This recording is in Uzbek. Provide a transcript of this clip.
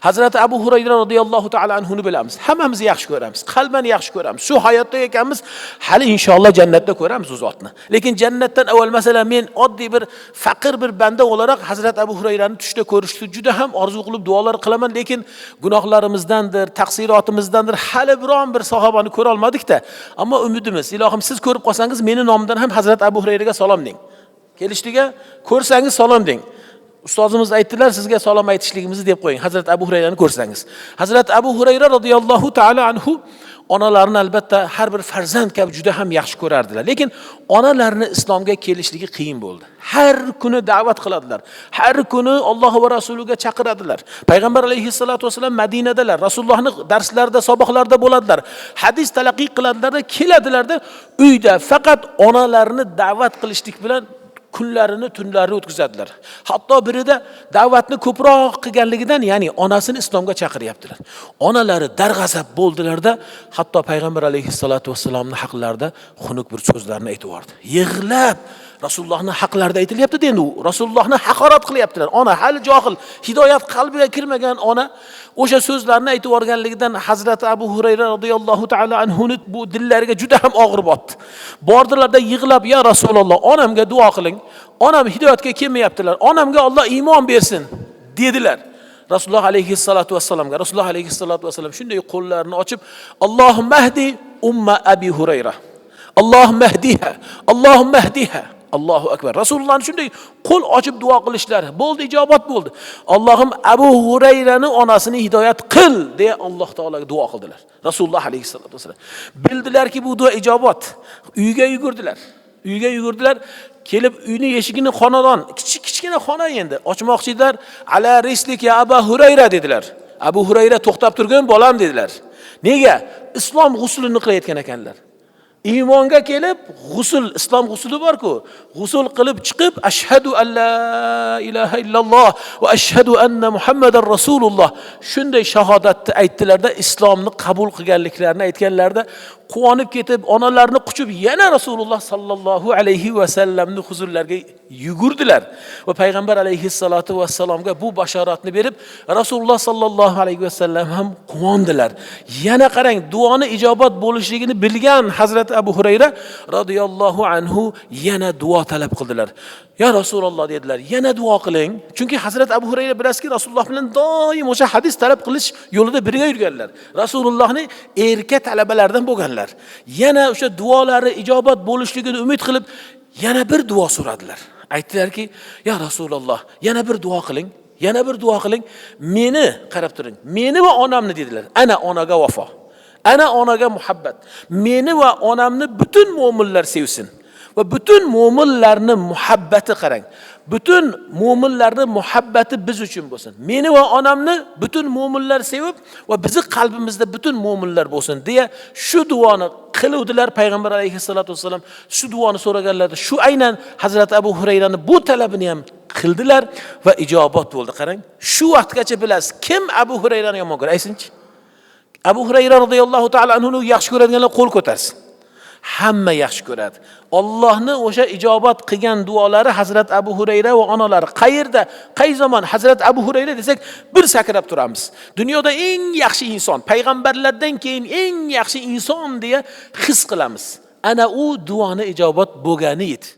Hazrati Abu Hurayra radhiyallohu ta'ala anhuni bilamiz. Hammamiz yaxshi ko'ramiz, qalban yaxshi ko'ramiz. Shu hayotda ekanmiz, hali inshaalloh jannatda ko'ramiz u zotni. Lekin jannatdan avval, masalan, men oddiy bir faqir bir banda o'laroq Hazrat Abu Hurayrani tushda ko'rishni juda ham orzu qilib duolar qilaman, lekin gunohlarimizdandir, taqsirotimizdandir hali biron bir sahobani ko'ra olmadik-da. Ammo umidimiz, ilohim siz ko'rib qolsangiz meni nomimdan ham Hazrat Abu Hurayraga salom deng. Kelishdiga ko'rsangiz salom deng. Ustozimiz aytdilar, sizga salom aytishligimizni deb qo'ying, Hazrat Abu Hurayrani ko'rsangiz. Hazrat Abu Hurayra radhiyallohu ta'ala anhu onalarini albatta har bir farzand kabi juda ham yaxshi ko'rardilar. Lekin onalarini islomga kelishligi qiyin bo'ldi. Har kuni da'vat qiladilar. Har kuni Alloh va rasuliga chaqiradilar. Payg'ambar alayhissalatu vasallam Madinadalar, Rasulullohning darslarida, saboqlarida bo'ladilar. Hadis talaqiy qiladilar, keladilarda uyda faqat onalarini da'vat qilishlik bilan kunlarini, tunlarini o'tkazadilar. Hatto birida da'vatni ko'proq qilganligidan, ya'ni onasini islomga chaqiryaptilar. Onalari darg'azab bo'ldilarda, hatto payg'ambar alayhissalatu vassalomning haqlarida xunuk bir so'zlarni aytib yubordi. Yig'lab Rasulullohning haqlarida aytilyapti endi u. Rasulullohni haqorat qilyaptilar. Ona hali johil, hidoyat qalbiga kirmagan ona o'sha so'zlarni aytib yuborganligidan Hazrati Abu Hurayra radhiyallohu ta'ala anhuni bu dillariga juda ham og'ir botdi. Bordilarda yig'lab, "Ya Rasululloh, onamga duo qiling. Onam hidoyatga kelmayaptilar. Onamga Alloh iymon bersin" dedilar. Rasululloh alayhissalatu vassalamga Rasululloh alayhissalatu vassalam shunday qo'llarini ochib, "Allohumma hdi umma Abi Hurayra. Allohumma hdiha. Allohumma hdiha." Allohu akbar. Rasulullohni shunday qo'l ochib duo qilishlari bo'ldi, ijobat bo'ldi. Allohim Abu Hurayrani onasini hidoyat qil deya Alloh taologa duo qildilar. Rasululloh alayhissalatu vassalam bildilarki, bu duo ijobat. Uyga yugurdilar. Uyga yugurdilar. Kelib uyni eshigini, xonadon, kichik kichkina xona endi. Ochmoqchi edilar. "Ala rislik ya Abu Hurayra" dedilar. Abu Hurayra, to'xtab turgin, bolam dedilar. Nega? Islom g'uslini qilayotgan ekanlar. Iymonga kelib, g'usul, islom g'usuli bor-ku. G'usul qilib chiqib, ashhadu an la ilaha illalloh va ashhadu anna Muhammadar rasululloh shunday shahodatni aytdilarda, islomni qabul qilganliklarini aytganlarida quvonib ketib, onalarini quchib yana Rasululloh sallallohu alayhi va sallamni huzurlariga yugurdilar va payg'ambar alayhissalatu vassalomga bu bashoratni berib, Rasululloh sallallohu alayhi va sallam ham quvondilar. Yana qarang, duoni ijobat bo'lishligini bilgan Hazrat Abu Hurayra radhiyallohu anhu yana duo talab qildilar. "Ya Rasululloh" dedilar, "yana duo qiling." Chunki Hazrat Abu Hurayra bilasizki, Rasululloh bilan doim o'sha hadis talab qilish yo'lida birga yurganlar. Rasulullohning erka talabalaridan bo'lganlar. Yana o'sha duolari ijobat bo'lishligini umid qilib, yana bir duo so'radilar. Aytdilarki, "Ya Rasululloh, yana bir duo qiling. Yana bir duo qiling. Meni qarab turing. Meni va onamni" dedilar. Ana onaga vafo. Ana onaga muhabbat. Meni va onamni butun mo'minlar sevsin. Va butun mo'minlarni muhabbati qarang. Butun mo'minlarni muhabbati biz uchun bo'lsin. Meni va onamni butun mo'minlar sevib va bizni qalbimizda butun mo'minlar bo'lsin deya shu duoni qiluvdilar. Payg'ambar alayhissalatu vassalam shu duoni so'raganlarda shu aynan Hazrat Abu Hurayrani bu talabini ham qildilar va ijobat bo'ldi. Qarang, shu vaqtgacha bilasiz, kim Abu Hurayrani yomon ko'radi? Aytsinchi. Abu Hurayra radhiyallohu ta'ala anhuni yaxshi ko'radiganlar qo'l ko'tarsin. Hamma yaxshi ko'radi. Allohni o'sha ijobat qilgan duolari Hazrat Abu Hurayra va onalari qayerda, qay zamon Hazrat Abu Hurayra desak, bir sakrab turamiz. Dunyoda eng yaxshi inson, payg'ambarlardan keyin eng yaxshi inson deya his qilamiz. Ana u duoni ijobat bo'lgani edi.